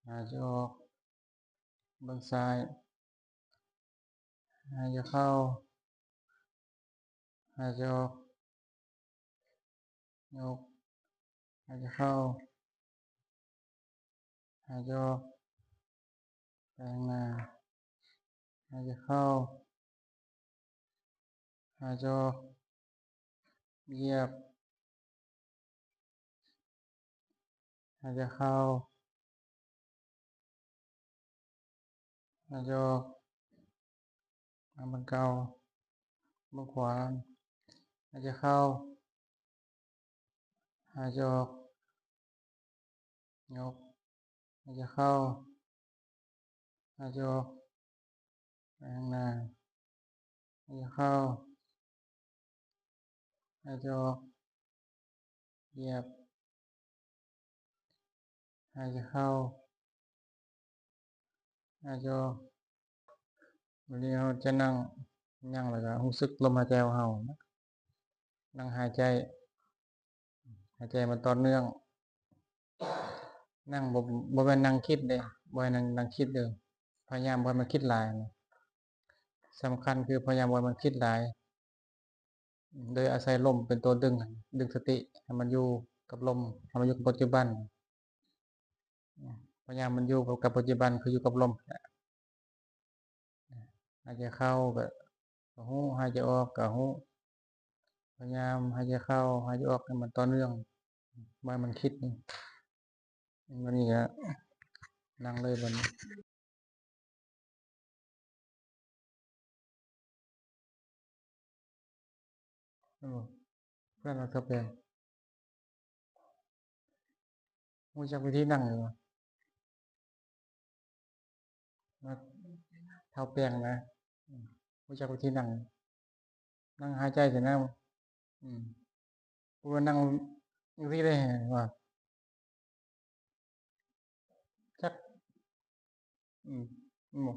ຫາຍໃຈອອກ. ເບິ່ງຊ້າຍ. ຫາຍໃຈເຂົ້າ. ຫາຍໃຈອອກ. ຍົກ. ຫາຍໃຈເຂົ້າ. ຫາຍໃຈອອກ. ໄປຂ້າງໜ້າ. ຫາຍໃຈເຂົ້າ. ຫາຍໃຈອອກ. ຢຽບ. ຫາຍໃຈເຂົ້າ. ຫາຍໃຈອອກ. ເອົາເບິ່ງເກົ່າ. ເບິ່ງຂວາ. ຫາຍໃຈເຂົ້າ. ຫາຍໃຈອອກ. ຍົກ. ຫາຍໃຈເຂົ້າ. ຫາຍໃຈອອກ. ໄປຂ້າງໜ້າ. ຫາຍໃຈເຂົ້າ. ຫາຍໃຈອອກ. ຢຽບ. ຫາຍໃຈເຂົ້າ. ຫາຍໃຈອອກ. ບາດນີ້ເຮົາຈະນັ່ງ ຍັ່ງ ແລ້ວກໍຮູ້ສຶກລົມຫາຍໃຈຂອງເຮົາ. ນັ່ງຫາຍໃຈ, ຫາຍໃຈມັນຕໍ່ເນື່ອງ. ນັ່ງ ບໍ່ ບໍ່ແມ່ນນັ່ງຄິດເດ້, ບໍ່ໃຫ້ນັ່ງ ນັ່ງຄິດເດີ້. ພະຍາຍາມບໍ່ໃຫ້ມັນຄິດຫຼາຍ. ສຳຄັນຄືພະຍາຍາມບໍ່ໃຫ້ມັນຄິດຫຼາຍ. ໂດຍອາໄສລົມເປັນຕົວດຶງ, ດຶງສະຕິໃຫ້ມັນຢູ່ກັບລົມ, ໃຫ້ມັນຢູ່ກັບປັດຈຸບັນ. ພະຍາຍາມມັນຢູ່ກັບປັດຈຸບັນ ຄືຢູ່ກັບລົມ. ຫາຍໃຈເຂົ້າກໍ ກໍຮູ້, ຫາຍໃຈອອກກໍຮູ້. ພະຍາຍາມຫາຍໃຈເຂົ້າ, ຫາຍໃຈອອກໃຫ້ມັນຕໍ່ເນື່ອງ, ບໍ່ໃຫ້ມັນຄິດ. ບັດນີ້ກໍນັ່ງເລີຍບັດນີ້. ໂອ້ ເພື່ອນເຮົາເຖົ້າແປງ ຮູ້ຈັກວິທີນັ່ງຢູ່ບໍ່? ເຖົ້າແປງນະ ຮູ້ຈັກວິທີນັ່ງ ນັ່ງຫາຍໃຈຊີ້ນະ. ອືມ ບໍ່ແມ່ນນັ່ງຈັ່ງຊີ້ເດ້ວ່າ ຈັກ ອືມ ບໍ່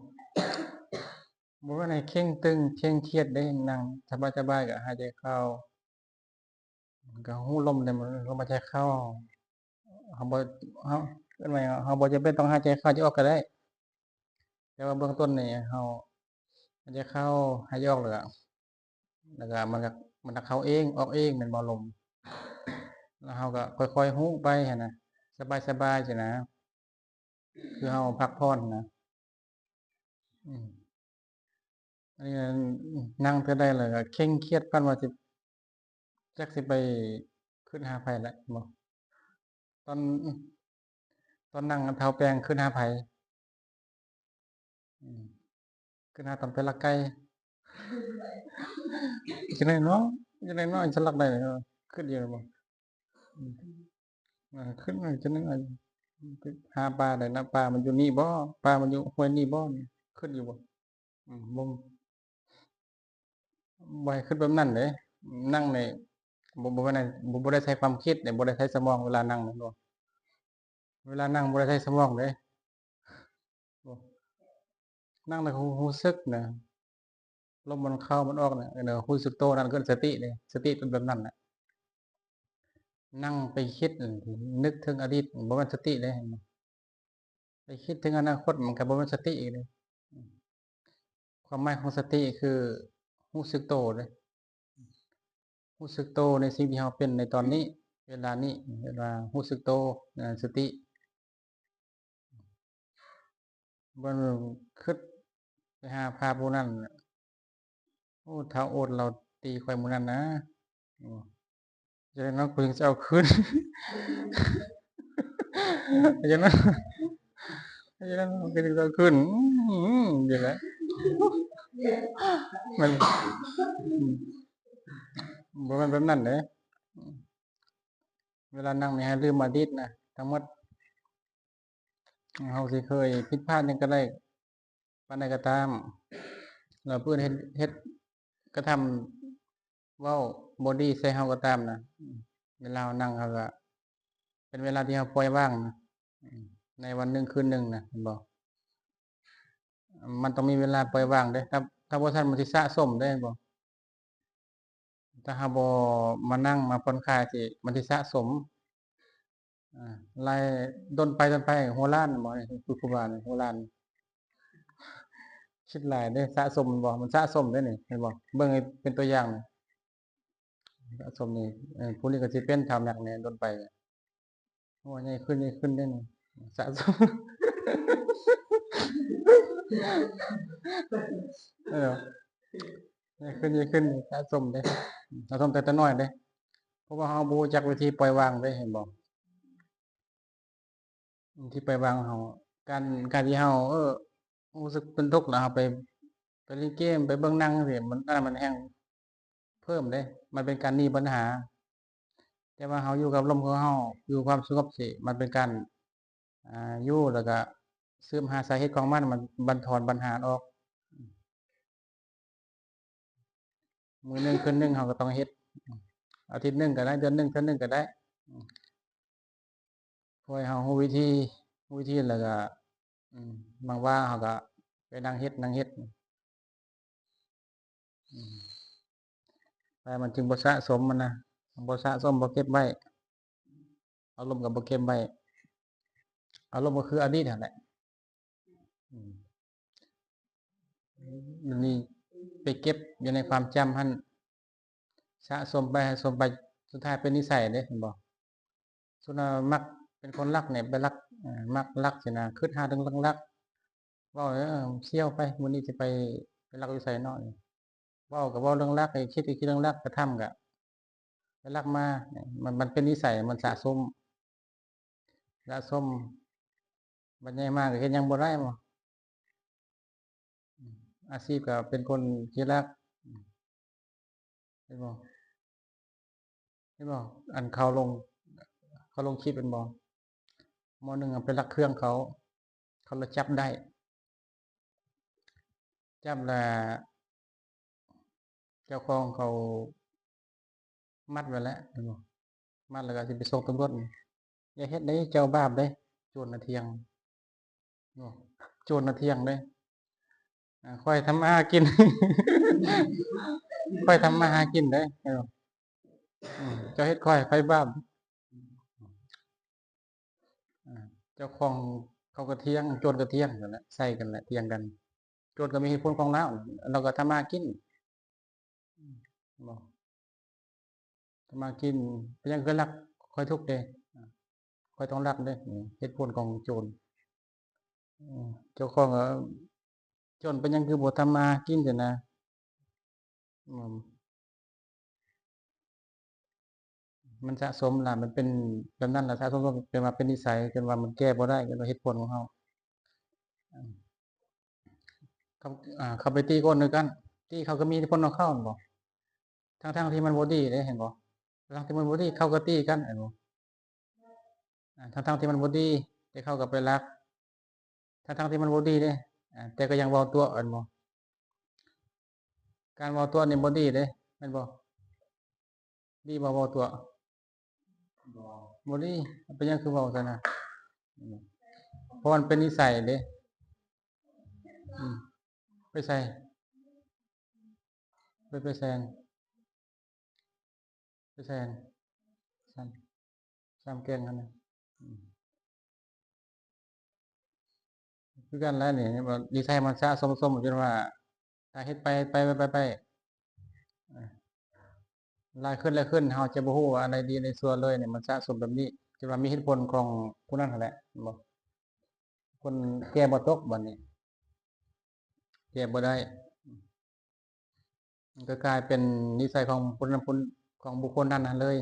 ບໍ່ແມ່ນໃຫ້ເຄັ່ງຕຶງເຄັ່ງຄຽດເດ້, ນັ່ງສະບາຍໆ ກໍຫາຍໃຈເຂົ້າ ກໍຮູ້ລົມເດ້, ລົມຫາຍໃຈເຂົ້າ. ເຮົາບໍ່ ເຮົາ ເອີ້ນວ່າຫຍັງ ເຮົາບໍ່ຈຳເປັນຕ້ອງຫາຍໃຈເຂົ້າ ໃຈອອກກໍໄດ້. ແຕ່ວ່າເບື້ອງຕົ້ນນີ້ເຮົາຫາຍໃຈເຂົ້າ ຫາຍໃຈອອກ ແລ້ວກໍ ແລ້ວກໍມັນກໍ ມັນກໍເຂົ້າເອງ ອອກເອງແມ່ນບໍ່ ລົມ? ແລ້ວເຮົາກໍຄ່ອຍໆຮູ້ໄປຫັ້ນນະ ສະບາຍໆ ຊີ້ນະ ຄືເຮົາພັກຜ່ອນນະ. ອືມ ອັນນີ້ນັ່ງເທື່ອໃດແລ້ວກໍເຄັ່ງຄຽດ ປານວ່າຊິ ຈັກຊິໄປຄຶດຫາໃຜລະ ເຫັນບໍ່? ຕອນ ຕອນນັ່ງເຖົ້າແປງຄຶດຫາໃຜ? ອືມ ຄຶດຫາຕອນໄປລັກໄກ່ ຈັ່ງໃດເນາະ ຈັ່ງໃດເນາະ ຊິລັກໄດ້ ຄຶດຢູ່ບໍ່? ອືມ ເອີ ຄຶດວ່າຈັ່ງໃດ ຫາປາໄດ້ນະ ປາມັນຢູ່ນີ້ບໍ່ ປາມັນຢູ່ຫ້ວຍນີ້ບໍ່ ຄຶດຢູ່ບໍ່? ອືມ ບໍ່ ບໍ່ໃຫ້ຄິດແບບນັ້ນເດ້. ນັ່ງນີ້ ບໍ່ ບໍ່ແມ່ນ ບໍ່ ບໍ່ໄດ້ໃຊ້ຄວາມຄິດເດ້ ບໍ່ໄດ້ໃຊ້ສະໝອງເວລານັ່ງແມ່ນບໍ່? ເວລານັ່ງບໍ່ໄດ້ໃຊ້ສະໝອງເດ້. ນັ່ງແລ້ວຮູ້ ຮູ້ສຶກນະ ລົມມັນເຂົ້າມັນອອກນະ ເອີ ຮູ້ສຶກໂຕ ນັ້ນຄືສະຕິເດ້. ສະຕິເປັນແບບນັ້ນແຫຼະ. ນັ່ງໄປຄິດ ນຶກເຖິງອະດີດ ບໍ່ແມ່ນສະຕິເດ້ ເຫັນບໍ່? ໄປຄິດເຖິງອະນາຄົດ ມັນກໍບໍ່ແມ່ນສະຕິອີກເດ້. ຄວາມໝາຍຂອງສະຕິຄືຮູ້ສຶກໂຕເດ້ ຮູ້ສຶກໂຕໃນສິ່ງທີ່ເຮົາເປັນໃນຕອນນີ້ ເວລານີ້ ເອີ້ນວ່າຮູ້ສຶກໂຕ ສະຕິ. ບໍ່ຄິດໄປຫາພາຜູ້ນັ້ນ ໂອ້ ທ້າວໂອດລາວຕີຂ້ອຍມື້ນັ້ນນະ ໂອ້ ຈັ່ງໃດເນາະ ກູຍັງຊິເອົາຄືນ ຈັ່ງໃດເນາະ ກູຍັງຊິເອົາຄືນ ອືມ ນີ້ແຫຼະ ມັນ ອືມ ບໍ່ແມ່ນແບບນັ້ນເດ້. ເວລານັ່ງນີ້ໃຫ້ລືມອະດີດນະ ທັງໝົດ. ເຮົາຊິເຄີຍຜິດພາດຫຍັງກໍໄດ້ ປານໃດກໍຕາມ ແລ້ວຜູ້ອື່ນເຮັດ ເຮັດ ກະທຳ ເວົ້າບໍ່ດີໃສ່ເຮົາກໍຕາມນະ ເວລາເຮົານັ່ງ ເຮົາກໍເປັນເວລາທີ່ເຮົາປ່ອຍວາງນະ ໃນວັນໜຶ່ງຄືນໜຶ່ງນະ ເຫັນບໍ່? ມັນຕ້ອງມີເວລາປ່ອຍວາງເດ້ ຖ້າ ຖ້າບໍ່ຊັ້ນມັນຊິສະສົມເດ້ ເຫັນບໍ່? ຖ້າເຮົາບໍ່ມານັ່ງມາຜ່ອນຄາຍ ຊິ ມັນຊິສະສົມ ອາ ຫຼາຍ ດົນໄປ ດົນໄປ ຫົວລ້ານ ແມ່ນບໍ່? ຄືຄູບານີ້ ຫົວລ້ານ ຄິດຫຼາຍເດ້ ສະສົມ ແມ່ນບໍ່? ມັນສະສົມເດ້ນີ້ ເຫັນບໍ່? ເບິ່ງໃຫ້ເປັນຕົວຢ່າງນີ້ ສະສົມນີ້ ເອີ ຜູ້ນີ້ກໍຊິເປັນເທົ່າແມັກແດ່ ດົນໄປ ໂອ້ ໃຫຍ່ຂຶ້ນ ໃຫຍ່ຂຶ້ນເດ້ນີ້ ສະສົມ ເອີ ໃຫຍ່ຂຶ້ນ ໃຫຍ່ຂຶ້ນ ສະສົມເດ້ ສະສົມແຕ່ ແຕ່ນ້ອຍເດ້ ເພາະວ່າເຮົາບໍ່ຮູ້ຈັກວິທີປ່ອຍວາງເດ້ ເຫັນບໍ່? ທີ່ໄປວາງເຮົາ ການ ການທີ່ເຮົາ ເອີ ຮູ້ສຶກເປັນທຸກແລ້ວ ເຮົາໄປ ໄປຫຼິ້ນເກມ ໄປເບິ່ງໜັງຈັ່ງຊີ້ ມັນ ອັນນັ້ນມັນແຮ່ງເພີ່ມເດ້ ມັນເປັນການໜີບັນຫາ. ແຕ່ວ່າເຮົາຢູ່ກັບລົມຂອງເຮົາ ຢູ່ຄວາມສະຫງົບຊິ ມັນເປັນການ ອາ ຢູ່ ແລ້ວກະສືບຫາສາເຫດຂອງມັນ ມັນບັນທອນບັນຫາອອກ. ມື້ໜຶ່ງຄືນໜຶ່ງເຮົາກໍຕ້ອງເຮັດ ອາທິດໜຶ່ງກໍໄດ້ ເດືອນໜຶ່ງເທື່ອໜຶ່ງກໍໄດ້ ເພື່ອໃຫ້ເຮົາຮູ້ວິທີ ຮູ້ວິທີແລ້ວກໍ ອືມ ບາງວ່າເຮົາກໍໄປນັ່ງເຮັດ ນັ່ງເຮັດ ອືມ ແຕ່ມັນຈຶ່ງບໍ່ສະສົມ ມັນນະ ບໍ່ສະສົມ ບໍ່ເກັບໄວ້ ອາລົມກໍບໍ່ເກັບໄວ້ ອາລົມກໍຄືອະດີດຫັ້ນແຫຼະ ອືມ ມັນນີ້ໄປເກັບຢູ່ໃນຄວາມຈຳຫັ້ນ ສະສົມໄປ ສະສົມໄປ ສຸດທ້າຍເປັນນິໄສເດ້ ເຫັນບໍ່? ສົມມຸດວ່າມັກເປັນຄົນລັກນີ້ ໄປລັກ ເອີ ມັກລັກຊີ້ນະ ຄິດຫາເລື່ອງລັກ ເວົ້າ ເອີ ສ່ຽວໄປ ມື້ນີ້ຊິໄປ ໄປລັກຢູ່ໃສເນາະ ເວົ້າກໍເວົ້າເລື່ອງລັກ ຄິດກໍຄິດເລື່ອງລັກ ກະທຳກໍໄປລັກມາ ມັນ ມັນເປັນນິໄສ ມັນສະສົມ ສະສົມ ບັດໃຫຍ່ມາກໍເຮັດຫຍັງບໍ່ໄດ້ ບໍ່ ອາຊີບກໍເປັນຄົນຂີ້ລັກ ເຫັນບໍ່? ເຫັນບໍ່? ອັນເຂົາລົງ ເຂົາລົງຄລິບ ເຫັນບໍ່? ໝໍ້ໜຶ່ງໄປລັກເຄື່ອງເຂົາ ເຂົາລະຈັບໄດ້ ຈັບລະເຈົ້າຂອງເຂົາມັດໄວ້ແລ້ວ ເຫັນບໍ່? ມັດແລ້ວກໍຊິໄປສົ່ງຕຳຫຼວດ ຢ່າເຮັດເດ້ ເຈົ້າບາບເດ້ ໂຈນນະທ່ຽງ ໂອ້ ໂຈນນະທ່ຽງເດ້ ອາ ຂ້ອຍທຳມາຫາກິນ ຂ້ອຍທຳມາຫາກິນເດ້ ເອີ ເຈົ້າເຮັດຂ້ອຍ ຂ້ອຍບາບ ອາ ເຈົ້າຂອງເຂົາກໍທ່ຽງ ໂຈນກໍທ່ຽງຫັ້ນແຫຼະ ໃສ່ກັນແຫຼະ ທ່ຽງກັນ ໂຈນກໍມີເຫດຜົນຂອງລາວ ລາວກໍທຳມາຫາກິນ ບໍ່ ທຳມາຫາກິນ ເປັນຫຍັງຄືລັກ ຂ້ອຍທຸກເດ້ ຂ້ອຍຕ້ອງລັກເດ້ ເຫດຜົນຂອງໂຈນ ເຈົ້າຂອງ ໂຈນເປັນຫຍັງຄືບໍ່ທຳມາຫາກິນຊັ້ນນະ ອືມ ມັນສະສົມລະ ມັນເປັນແບບນັ້ນລະ ສະສົມ ເປັນວ່າເປັນນິໄສ ຈົນວ່າມັນແກ້ບໍ່ໄດ້ ເປັນວ່າເຫດຜົນຂອງເຮົາ ເຂົາ ເຂົາໄປຕີຄົນຄືກັນ ຕີເຂົາກໍມີເຫດຜົນຂອງເຂົາ ແມ່ນບໍ່? ທັງໆທີ່ມັນບໍ່ດີເດ້ ເຫັນບໍ່? ທັງໆທີ່ມັນບໍ່ດີ ເຂົາກໍຕີກັນ ເຫັນບໍ່? ອາ ທັງໆທີ່ມັນບໍ່ດີ ແຕ່ເຂົາກໍໄປລັກ ທັງໆທີ່ມັນບໍ່ດີເດ້ ອາ ແຕ່ກໍຍັງເວົ້າຕົວະ ເຫັນບໍ່? ການເວົ້າຕົວະນີ້ບໍ່ດີເດ້ ແມ່ນບໍ່? ດີບໍ່ເວົ້າຕົວະ? ບໍ່ດີ. ເປັນຫຍັງຄືເວົ້າຊັ້ນນະ? ເພາະມັນເປັນນິໄສເດ້. ອືມ ໄປໃສ? ໄປ ໄປໃສ? ໄປໃສຫັ້ນ? ຊ້ຳ ຊ້ຳແກງຫັ້ນນະ. ອືມ ຄືກັນແຫຼະນີ້ ນິໄສມັນສະສົມ ສົມຈົນວ່າ ຖ້າເຮັດໄປ ໄປ ໄປ ໄປ ຫຼາຍຂຶ້ນ ຫຼາຍຂຶ້ນ ເຮົາຈະບໍ່ຮູ້ວ່າອັນໃດດີ ອັນໃດຊົ່ວເລີຍນີ້ ມັນສະສົມແບບນີ້ ຈົນວ່າມີເຫດຜົນຂອງຜູ້ນັ້ນຫັ້ນແຫຼະ ແມ່ນບໍ່? ຄົນແກ້ບໍ່ຕົກ ບາດນີ້ແກ້ບໍ່ໄດ້ ມັນກໍກາຍເປັນນິໄສຂອງຜູ້ນັ້ນ ຂອງບຸກຄົນນັ້ນຫັ້ນເລີຍ.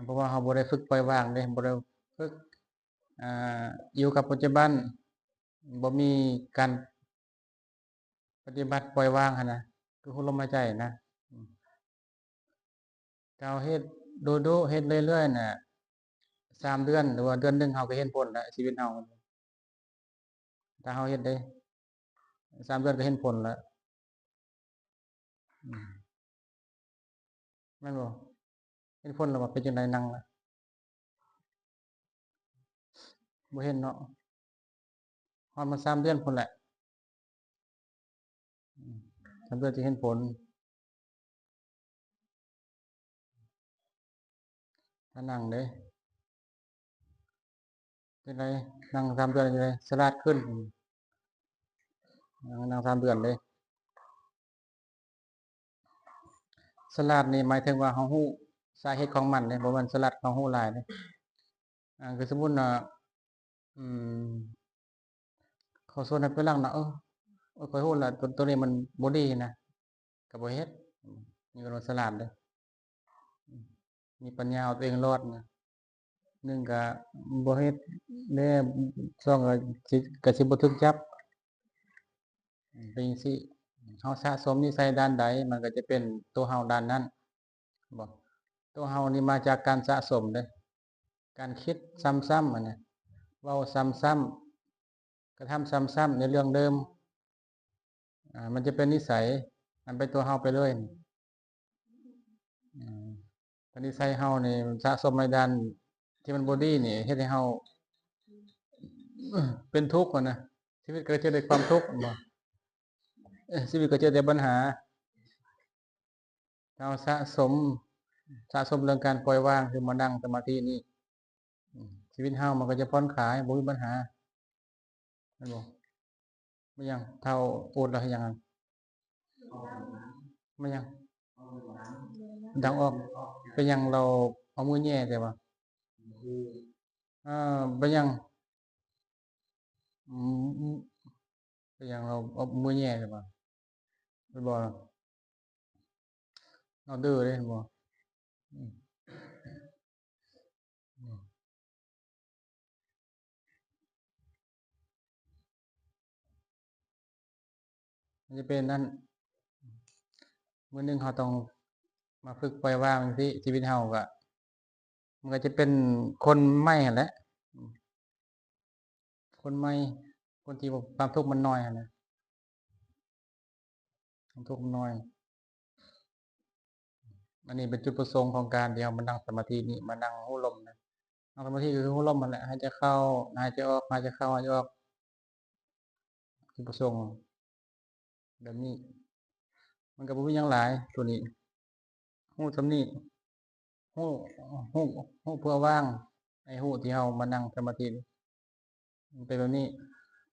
ເພາະວ່າເຮົາບໍ່ໄດ້ຝຶກປ່ອຍວາງເດ້ ບໍ່ໄດ້ຝຶກ ອ່າ ຢູ່ກັບປັດຈຸບັນ ບໍ່ມີການປະຕິບັດປ່ອຍວາງຫັ້ນນະ ຄືຮູ້ລົມຫາຍໃຈນະ. ຖ້າເຮົາເຮັດດຸໆ ເຮັດເລື້ອຍໆ ນະ ສາມເດືອນ ຫຼືວ່າເດືອນໜຶ່ງ ເຮົາກໍເຫັນຜົນແລ້ວ ຊີວິດເຮົາ ຖ້າເຮົາເຮັດເດ້ ສາມເດືອນກໍເຫັນຜົນແລ້ວ ອືມ ແມ່ນບໍ່? ເຫັນຜົນແລ້ວວ່າເປັນຈັ່ງໃດ ນັ່ງລະ ບໍ່ເຫັນເນາະ ຮອດມາສາມເດືອນພຸ້ນແຫຼະ ອືມ ສາມເດືອນຈຶ່ງເຫັນຜົນ. ຖ້ານັ່ງເດ້ ປັນໃດ? ນັ່ງສາມເດືອນຈັ່ງໃດ? ສະຫຼາດຂຶ້ນ. ນັ່ງ ນັ່ງສາມເດືອນເດ້. ສະຫຼາດນີ້ໝາຍເຖິງວ່າເຮົາຮູ້ສາເຫດຂອງມັນເດ້, ບໍ່ແມ່ນສະຫຼາດເຮົາຮູ້ຫຼາຍເດ້. ອ່າ ຄືສົມມຸດວ່າ ອືມ ເຂົາຊວນໃຫ້ໄປລັກນະ, ເອີ ເອີ ຂ້ອຍຮູ້ລະ ໂຕ ໂຕນີ້ມັນບໍ່ດີນະ, ກໍບໍ່ເຮັດ. ນີ້ເອີ້ນວ່າສະຫຼາດເດ້, ມີປັນຍາເອົາຕົວເອງລອດນະ. ໜຶ່ງກໍບໍ່ເຮັດແດ່, ສອງກໍຊິ ກໍຊິບໍ່ຖືກຈັບ. ເປັນຈັ່ງຊີ້, ເຮົາສະສົມນິໄສດ້ານໃດ ມັນກໍຈະເປັນຕົວເຮົາດ້ານນັ້ນ. ບໍ່ ຕົວເຮົານີ້ມາຈາກການສະສົມເດ້, ການຄິດຊ້ຳໆ ອັນນະ ເວົ້າຊ້ຳໆ ກະທຳຊ້ຳໆໃນເລື່ອງເດີມ. ອ່າ ມັນຈະເປັນນິໄສ, ມັນເປັນຕົວເຮົາໄປເລີຍ. ອືມ ຖ້ານິໄສເຮົານີ້ສະສົມໃນດ້ານທີ່ມັນບໍ່ດີນີ້ ເຮັດໃຫ້ເຮົາເປັນທຸກຫັ້ນນະ, ຊີວິດກໍເຈອແຕ່ຄວາມທຸກ ແມ່ນບໍ່? ເອີ ຊີວິດກໍເຈອແຕ່ບັນຫາ. ເຮົາສະສົມ ສະສົມເລື່ອງການປ່ອຍວາງ ຄືມານັ່ງສະມາທິນີ້ ອືມ ຊີວິດເຮົາມັນກໍຈະຜ່ອນຄາຍ ບໍ່ມີບັນຫາ ແມ່ນບໍ່? ແມ່ນຫຍັງ? ເຖົ້າໂອດແລ້ວເຮັດຫຍັງ? ແມ່ນຫຍັງ? ດັງອອກ. ເປັນຫຍັງລາວເອົາມືແຫຍ່ແຕ່ວ່າ? ເອີ ເປັນຫຍັງ? ອືມ ເປັນຫຍັງລາວເອົາມືແຫຍ່ແຕ່ວ່າ? ແມ່ນບໍ່? ລາວດື້ເດ້ ແມ່ນບໍ່? ອືມ ອືມ ມັນຈະເປັນນັ້ນ, ມື້ໜຶ່ງເຮົາຕ້ອງມາຝຶກປ່ອຍວາງຈັ່ງຊີ້ ຊີວິດເຮົາກໍ ມັນກໍຈະເປັນຄົນໃໝ່ຫັ້ນແຫຼະ ຄົນໃໝ່ ຄົນທີ່ວ່າຄວາມທຸກມັນໜ້ອຍຫັ້ນນະ ຄວາມທຸກມັນໜ້ອຍ. ອັນນີ້ເປັນຈຸດປະສົງຂອງການທີ່ເຮົາມານັ່ງສະມາທິນີ້ ມານັ່ງຮູ້ລົມນະ. ນັ່ງສະມາທິກໍຄືຮູ້ລົມຫັ້ນແຫຼະ, ຫາຍໃຈເຂົ້າ ຫາຍໃຈອອກ ຫາຍໃຈເຂົ້າ ຫາຍໃຈອອກ. ຈຸດປະສົງແບບນີ້ ມັນກໍບໍ່ມີຫຍັງຫຼາຍ ໂຕນີ້ ຮູ້ສ່ຳນີ້ ຮູ້ ຮູ້ ຮູ້ເພື່ອວາງ ໃຫ້ຮູ້ທີ່ເຮົາມານັ່ງສະມາທິນີ້ ມັນເປັນແບບນີ້.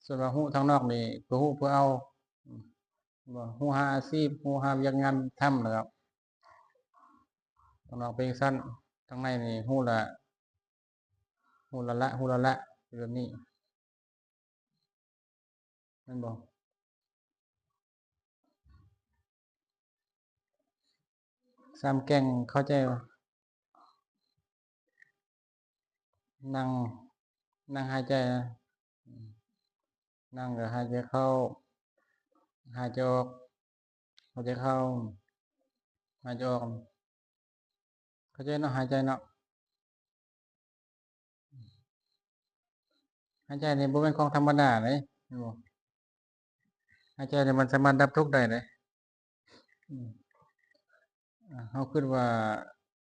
ສ່ວນວ່າຮູ້ທາງນອກນີ້ ເພື່ອຮູ້ເພື່ອເອົາ ອືມ ວ່າຮູ້ຫາອາຊີບ ຮູ້ຫາວຽກງານທຳ ແລ້ວກໍທາງນອກເປັນຈັ່ງຊັ້ນ, ທາງໃນນີ້ຮູ້ລະ ຮູ້ລະລະ ຮູ້ລະລະ ເປັນແບບນີ້ ແມ່ນບໍ່? ສາມແກ່ງເຂົ້າໃຈບໍ່? ນັ່ງ ນັ່ງຫາຍໃຈນະ, ນັ່ງກໍຫາຍໃຈເຂົ້າ ຫາຍໃຈອອກ ຫາຍໃຈເຂົ້າ ຫາຍໃຈອອກ. ເຂົ້າໃຈເນາະ ຫາຍໃຈເນາະ. ຫາຍໃຈນີ້ບໍ່ແມ່ນຂອງທຳມະດາເດ້ ແມ່ນບໍ່? ຫາຍໃຈນີ້ມັນສາມາດດັບທຸກໄດ້ເດ້. ອືມ ເຮົາຄິດວ່າ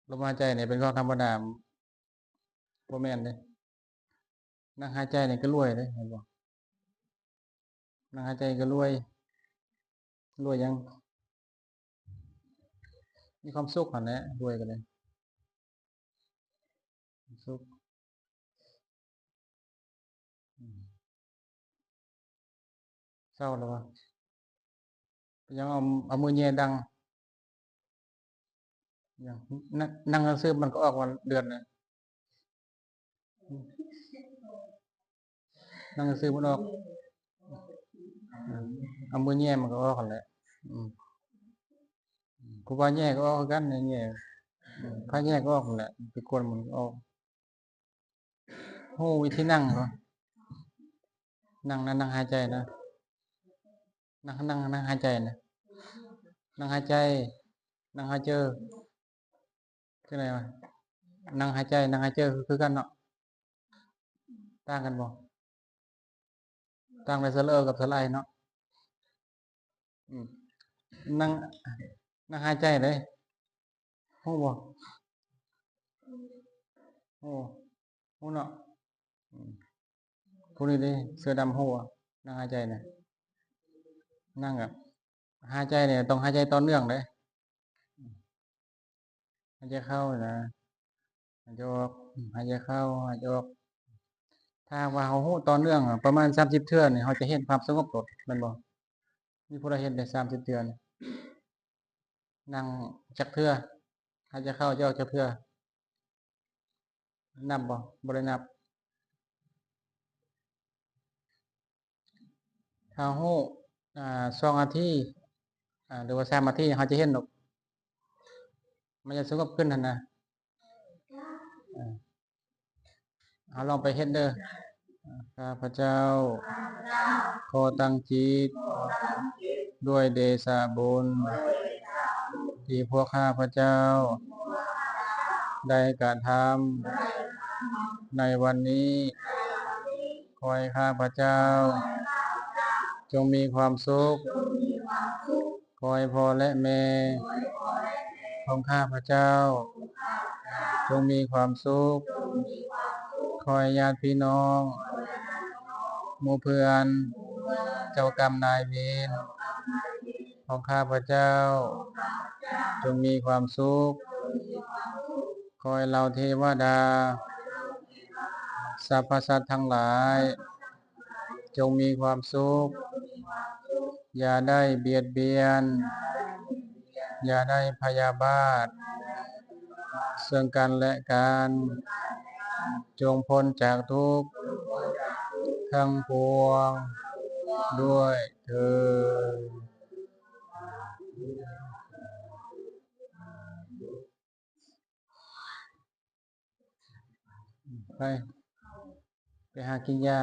ລົມຫາຍໃຈນີ້ເປັນຂອງທຳມະດາ ບໍ່ແມ່ນເດ້. ນັ່ງຫາຍໃຈນີ້ກໍລວຍເດ້ ເຫັນບໍ່? ນັ່ງຫາຍໃຈກໍລວຍ. ລວຍຫຍັງ? ມີຄວາມສຸກຫັ້ນແຫຼະ ລວຍກໍໄດ້ ຄວາມສຸກ. ອືມ ເຊົາແລ້ວຫວາ? ເປັນຫຍັງເອົາ ເອົາມືແຫຍ່ດັງ? ຫຍັງ? ນັ່ງ ນັ່ງຊື່ມັນກໍອອກວ່າເດືອນນະ. ນັ່ງຊື່ມັນອອກ ເອົາມືແຫຍ່ມັນກໍອອກຫັ້ນແຫຼະ. ອືມ ຜູ້ວ່າແຫຍ່ກໍອອກຄືກັນ ແຫຍ່ ອືມ ໃຜແຫຍ່ກໍອອກຫັ້ນແຫຼະ ໄປກວນມັນກໍອອກ. ຮູ້ວິທີນັ່ງບໍ່? ນັ່ງນະ ນັ່ງຫາຍໃຈນະ ນັ່ງ ນັ່ງ ນັ່ງຫາຍໃຈນະ ນັ່ງຫາຍໃຈ ນັ່ງຫາຍເຈີ ຈັ່ງໃດວະ? ນັ່ງຫາຍໃຈ ນັ່ງຫາຍເຈີ ຄື ຄືກັນເນາະ. ຕ່າງກັນບໍ່? ຕ່າງແຕ່ສະຫຼະເອີກັບສະຫຼະໄອເນາະ. ອືມ ນັ່ງ ນັ່ງຫາຍໃຈເດ້ ຮູ້ບໍ່? ຮູ້ ຮູ້ເນາະ. ອືມ ຜູ້ນີ້ເດ້ ເສື້ອດຳ ຮູ້ບໍ່? ນັ່ງຫາຍໃຈນະ ນັ່ງ ອາ ຫາຍໃຈນີ້ຕ້ອງຫາຍໃຈຕໍ່ເນື່ອງເດ້. ຫາຍໃຈເຂົ້ານະ ຫາຍໃຈອອກ ຫາຍໃຈເຂົ້າ ຫາຍໃຈອອກ. ທ ຖ້າຫາກວ່າເຮົາຮູ້ຕໍ່ເນື່ອງປະມານສາມສິບເທື່ອນີ້ ເຮົາຈະເຫັນຄວາມສະຫງົບຕົນ ແມ່ນບໍ່? ມີຜູ້ໃດເຮັດໄດ້ສາມສິບເທື່ອນີ້? ນັ່ງຈັກເທື່ອ? ຫາຍໃຈເຂົ້າ ຫາຍໃຈອອກຈັກເທື່ອ? ນັບບໍ່? ບໍ່ໄດ້ນັບ. ຖ້າເຮົາຮູ້ ອ່າ ສອງນາທີ ອ່າ ຫຼືວ່າສາມນາທີ ເຮົາຈະເຫັນດອກ ມັນຈະສະຫງົບຂຶ້ນຫັ້ນນະ. ເຮົາລອງໄປເຮັດເດີ. ຂ້າພະເຈົ້າຂໍຕັ້ງຈິດດ້ວຍເດຊະບຸນທີ່ພວກຂ້າພະເຈົ້າໄດ້ກະທຳໃນວັນນີ້. ຂໍໃຫ້ຂ້າພະເຈົ້າຈົ່ງມີຄວາມສຸກ, ຂໍໃຫ້ພໍ່ ແລະ ແມ່ຂອງຂ້າພະເຈົ້າຈົ່ງມີຄວາມສຸກ, ຂໍໃຫ້ຍາດພີ່ນ້ອງ, ໝູ່ເພື່ອນ, ເຈົ້າກຳນາຍເວນຂອງຂ້າພະເຈົ້າຈົ່ງມີຄວາມສຸກ, ຂໍໃຫ້ເຫຼົ່າເທວະດາ, ສັບພະສັດທັງຫຼາຍ ຈົ່ງມີຄວາມສຸກ, ຢ່າໄດ້ບຽດບຽນ, ຢ່າໄດ້ພະຍາບາດເຊິ່ງກັນແລະກັນ, ຈົ່ງພົ້ນຈາກທຸກທັງປວງດ້ວຍເທີ້ນ. ໄປ ໄປຫາກິນຢາ.